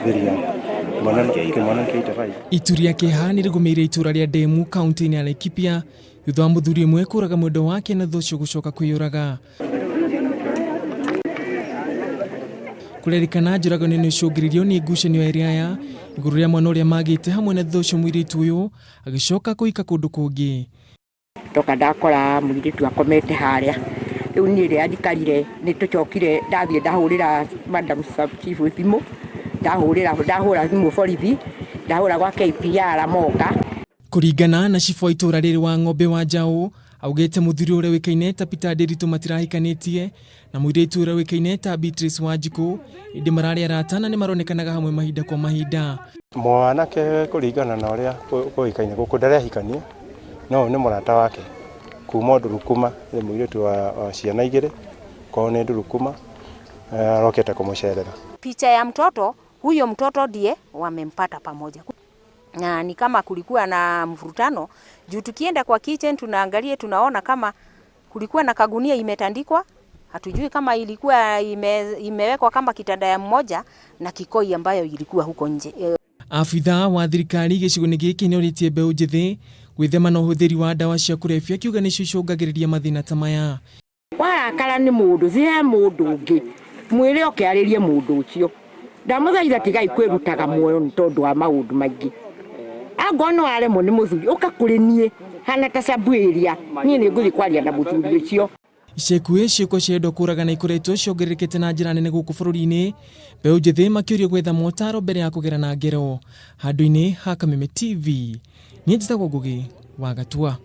Thiri kĩmwana kĩa Itu rĩa kĩeha nĩ rĩgũmĩire itũra rĩa Ndemu kaunti-inĩ ya Laikipia thutha wa mũthuri ũmwe kũraga mwendwa wake na thutha ũcio gũcoka kwĩyũraga. Kũrerĩkana njũragano ĩno ĩcũngĩrĩirio nĩ ngucanio ya erĩ aya igũrũ rĩa mwana ũrĩa magĩte hamwe na thutha ũcio mũirĩtu ũyũ agĩcoka kũhika kũndũ kũngĩ. Ndoka ndakora mũirĩtu akomete harĩa. Rĩu niĩ rĩrĩa njikarire nĩ tũcokire ndathiĩ ndahũrĩra madam sub chief thimũ, ndahũrĩra ndahũra thimũ borithi, ndahũra gwa KPR moka. Kũringana na cibũ wa itũra rĩrĩ wa Ng'ombe wa Njaũ, augĩte mũthuri ũrĩa ũĩkaine ta Peter Ndiritu matirahikanĩtie na mũirĩtu ũrĩa ũĩkaine ta Beatrice Wanjikũ, ĩndĩ mararĩ arata na nĩmaronekanaga hamwe mahinda kwa mahinda. Mwanake kũringana na ũrĩa kũĩkaine gũkũ ndarehikania no nĩ mũrata wake kuma Ndurukuma, nĩ mũirĩtu wa ciana igĩrĩ kwao nĩ Ndurukuma, arokĩte kũmũcerera. Picha ya mtoto huyo, mtoto ndiye wamempata pamoja na ni kama kulikuwa na mvurutano juu tukienda kwa kitchen tunaangalia, tunaona kama kulikuwa na kagunia imetandikwa, hatujui kama ilikuwa imewekwa kama kitanda ya mmoja na kikoi ambayo ilikuwa huko nje. Abithaa wa thirikari gĩcigo-inĩ gĩkĩ nĩorĩtie mbeũ njĩthĩ gwĩthema na ũhũthĩri wa ndawa cia kũrebia, akiuga nĩcio icũngagĩrĩria mathĩna ta maya. Warakara nĩ mũndũ cihe mũndũ ũngĩ mwĩre oke arĩrie mũndũ ũcio. Ndamũthaitha, tigai kwĩrutaga muoyo nĩ tondũ wa maũndũ maingĩ. Angorwo nĩ waremwo nĩ mũthuri, ũka kũrĩ niĩ hana ta Sabuĩria, niĩ nĩ ngũthiĩ kwaria na mũthuri ũcio. Ica ikuhĩ ciĩko cia endwa kũragana ikoretwo ciongererekete na njĩra nene gũkũ bũrũri-inĩ, mbeũ njĩthĩ makĩũrio gwetha motaro mbere ya kũgerana ngero. Handũ-inĩ ha Kameme TV, niĩ njĩtagwo Ngũgĩ wa Gatua.